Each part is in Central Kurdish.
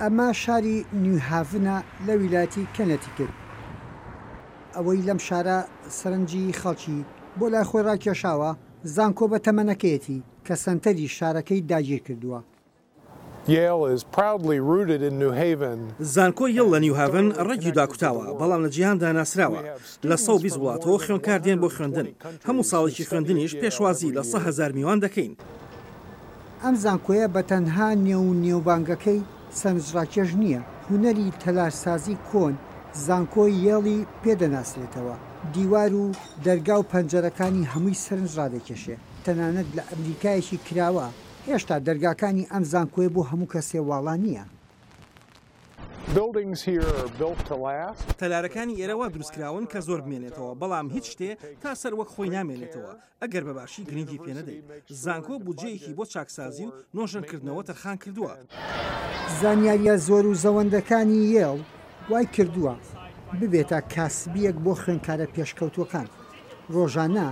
ئەمە شاری نیو هاڤنە لە ویلایەتی کەنێتیکت. ئەوەی لەم شارە سەرنجی خەڵکی بۆ لای خۆی ڕاکێشاوە، زانکۆ بە تەمەنەکەیەتی کە سەنتەری شارەکەی داگیرکردووە. زانکۆی یەڵ لە نیو هاڤن ڕەگی داکوتاوە، بەڵام لە جیهاندا ناسراوە. لە 120 وڵاتەوە خوێندکار دێن بۆ خوێندن. هەموو ساڵێکی خوێندنیش پێشوازی لە 100,000 میوان دەکەین. ئەم زانکۆیە بە تەنها نێو و نێوبانگەکەی سەرنجڕاکێش نییە، هونەری تەلارسازی کۆن زانکۆی یێڵی پێ دەناسرێتەوە، دیوار و دەرگا و پەنجەرەکانی هەمووی سەرنج ڕادەکێشێ، تەنانەت لە ئەمریکایەکی کراوە هێشتا دەرگاکانی ئەم زانکۆیە بۆ هەموو کەسێ واڵا نییە. تەلارەکانی ئێرە وا دروستکراون کە زۆر بمێنێتەوە، بەڵام هیچ شتێ تا سەر وەک خۆی نامێنێتەوە، ئەگەر بە باشی گرنگی پێ نەدەیت. زانکۆ بودجەیەکی بۆ چاکسازی و نۆژەنکردنەوە تەرخان کردووە. زانیارییە زۆر و زەوەندەکانی یێڵ وای کردووە ببێتە کاسبییەک بۆ خوێندکارە پێشکەوتووەکان، ڕۆژانە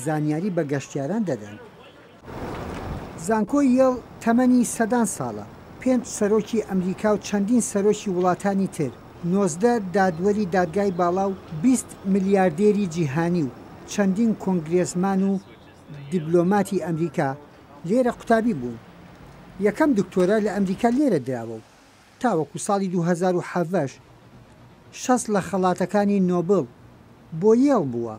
زانیاری بە گەشتیاران دەدەن. زانکۆی یێڵ تەمەنی سەدان ساڵە، پێنج سەرۆکی ئەمریکا و چەندین سەرۆکی وڵاتانی تر، 19 دادوەری دادگای باڵا و 20 ملیاردێری جیهانی و چەندین کۆنگرێسمان و دیبلۆماتی ئەمریکا لێرە قوتابی بوون. یەکەم دکتۆرا لە ئەمریکا لێرە دراوە و تاوەکو ساڵی 2017 شەست لە خەڵاتەکانی نۆبڵ بۆ یێڵ بووە.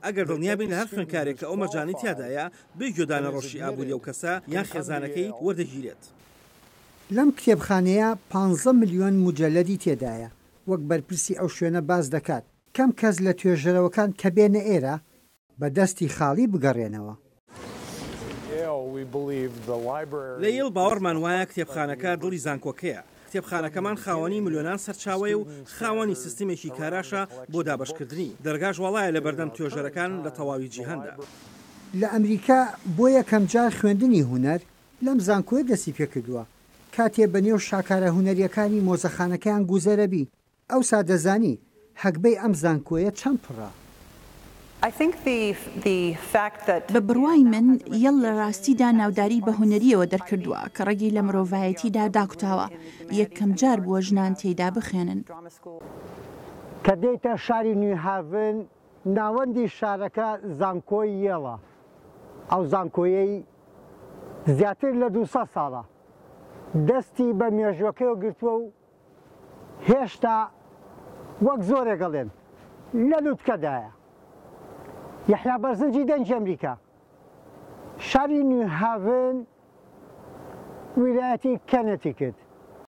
ئەگەر دڵنیابین لە هەر خوێندکارێک کە ئەو مەرجانەی تیادایە، بێ گوێدانە ڕەوشی ئابووری ئەو کەسە یان خێزانەکەی، وەردەگیرێت. لەم کتێبخانەیە پانزە ملیۆن موجەلەدی تێدایە، وەک بەرپرسی ئەو شوێنە باس دەکات، کەم کەس لە توێژەرەوەکان کە بێنە ئێرە، بە دەستی خاڵی بگەڕێنەوە. لە یێڵ باوەڕمان وایە کتێبخانەکە دڵی زانکۆکەیە. کتێبخانەکەمان خاوەنی ملیۆنان سەرچاوەیە و خاوەنی سیستمێکی کاراشە بۆ دابەشکردنی. دەرگاش واڵایە لەبەردەم توێژەرەکان لە تەواوی جیهاندا. لە ئەمریکا بۆ یەکەمجار خوێندنی هونەر لەم زانکۆیە دەستی پێکردووە، کاتێ بەنێو شاکارە هونەرییەکانی مۆزەخانەکەیان گوزەرەبی، ئەوسا دەزانی هەگبەی ئەم زانکۆیە چەند پڕە. بە بڕوای من یەڵ لە ڕاستیدا ناوداری بە هونەرییەوە دەرکردووە کە ڕەگی لە مرۆڤایەتیدا داکوتاوە، یەکەمجار بووە ژنان تێیدا بخوێنن. کە دێیتە شاری نیو هاڤن، ناوەندی شارەکە زانکۆی یێڵە، ئەو زانکۆیەی زیاتر لە 200 ساڵە دەستی بە مێژووەکەیەوە گرتووە و هێشتا وەک زۆرێک ئەڵێن لە لوتکەدایە. یەحیا بەرزنجی دەنگی ئەمریکا، شاری نیو هاڤن، ویلایەتی کەنێتیکت.